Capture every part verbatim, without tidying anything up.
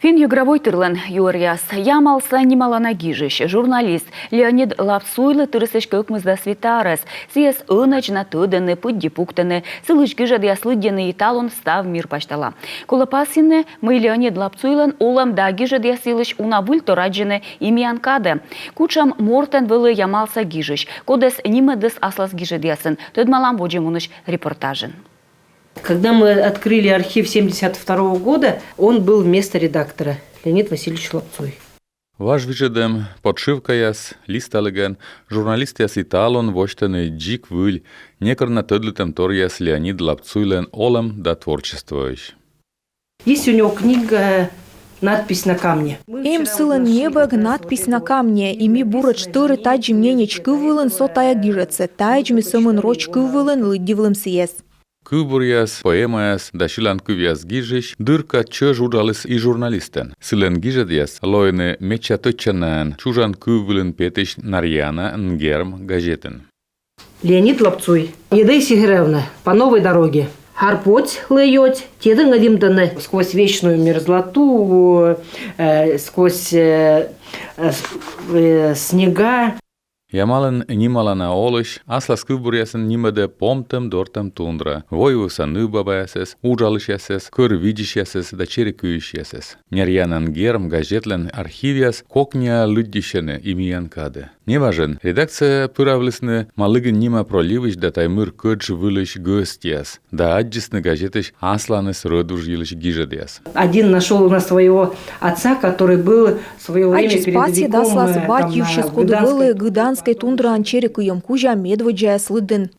Пинь Грабойтырлӧн юӧръяс. Ямалса нималана гижысь, журналист Леонид Лапцуйлы тырыс эськӧ ӧкмысдас вит арӧс. Сійӧс ӧнӧдз на тӧдӧны, пыдди пуктӧны. Сылысь гижӧдъяс лыддьӧны и талун став мир пасьтала. Колӧ пасйыны, мый Леонид Лапцуйлӧн олӧм да гижӧдъяс йылысь уна выльтор аддзӧны и миян кадӧ. Кутшӧм мортӧн вӧлі ямалса гижысь, кодӧс нимӧдіс аслас гижӧдъясын, тӧдмалам водзӧ мунысь репортажын. Когда мы открыли архив семьдесят второго года, он был вместо редактора, Леонид Васильевич Лапцуй. Важвижӧдӧм, подшивкаяс, листалігӧн журналистъяс и талун восьтӧны дзик выль, некор на тӧдлытӧмторъяс Леонид Лапцуйлӧн олӧм да творчествоысь. Есть у него книга «Надпись на камне». Эм сылӧн небӧг «Надпись на камне», и ми буретш тӧрыт аддзим ненеч кыв вылын со тайӧ гижӧдсӧ, таӧдз ми сӧмын роч кыв вылын лыддивлім сійӧс. Кывбуръяс, поэмаяс да сьыланкывъяс гижысь дыр кад чӧж уджаліс и журналистӧн. Сылӧн гижӧдъяс лоины медся тӧдчанаӧн чужан кыв вылын петысь «Нарьяна нгерм» газетын. Леонид Лапцуй. Эдӧй Сихревна, по новой дороге. Арпоть лӧйоть, тедӧ ӧдйӧмтӧны сквозь вечную мерзлоту, э, сквозь э, э, с- э, снега. Ямалын нималана олысь аслас кывбуръясын нимӧдӧ помтӧм-дортӧм тундра, войвывса нывбабаясӧс, уджалысьясӧс, кӧр видзысьясӧс да черик кыйысьясӧс. «Нарьяна нгерм» газетлӧн архивъяс кокниа лыддьысьӧны и миян кадӧ. Неважӧн редакцияӧ пыравлісны Малыгин нима проливысь да Таймыр кӧдж вылысь гӧсьтъяс да аддзисны газетысь асланыс рӧдвуж йылысь гижӧдъяс. Один нашел у нас своего отца, который был в свое время Аддзис пасйӧд аслас бать йывсьыс, коді вӧлі Гыданскӧй тундраын черик кыйӧм кузя медводдзаяс лыдын.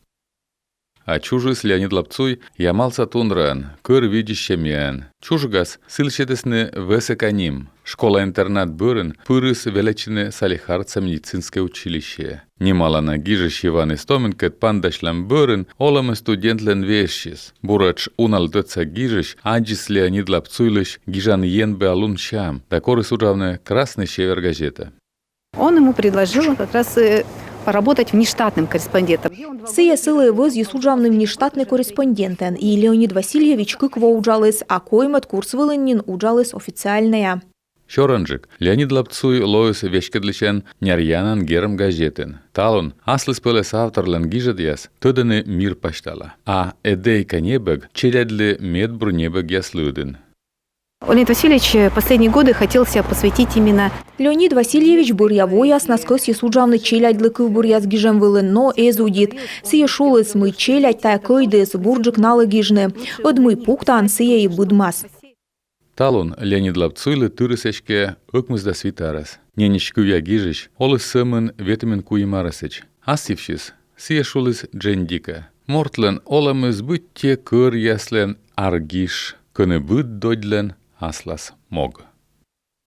А чужис Леонид Лапцуй ямалса тундраын, кӧр видзысь семьяын. Чужигас сылы сетісны вӧсӧка ним. Школа-интернат бӧрын пырис велӧдчыны Салехардса медицинскӧй училищеӧ. Нималана гижысь Иван Истоминкӧд пантасьлӧм бӧрын олӧмыс студентлӧн вежсис. Буретш уналы тӧдса гижысь аддзис Леонид Лапцуйлысь гижан енбиалун сям да корис уджавны «Красный север» газетӧ. Он ему предложил как раз э, поработать внештатным корреспондентом. Сійӧ сылы вӧзйис уджавны внештатнӧй корреспондентӧн, и Леонид Васильевич кык во уджаліс, а коймӧд курс вылын нин уджаліс официальнӧя. Сёрӧнджык Леонид Лапцуй лоис веськӧдлысьӧн «Нарьяна нгерм» газетын. Талун аслыспӧлӧс авторлӧн гижӧдъяс тӧдӧны мир пасьтала. А эдӧй кӧ небӧг, челядьлы медбур небӧгъяс лыдын. Леонид Васильевич э, последние годы хотел себя посвятить именно Леонид Васильевич бӧръя вояснас кӧсйис уджавны челядьлы кывбуръяс гижӧм вылын, но эз удит. Сійӧ шуліс, мый челядь тайӧ кӧйдіс, бурджык налы гижны. Ӧд мый пуктан, сійӧ и быдмас. Талун Леонид Лапцуйлы тырыс эськӧ ӧкмысдас вит арӧс. Ненеч кывъя гижысь оліс сӧмын ветымын куим арӧсӧдз. Ас йывсьыс сійӧ шуліс дженьдика. Мортлӧн олӧмыс быттьӧ кӧръяслӧн аргиж, кӧні быд додьлӧн аслас мог.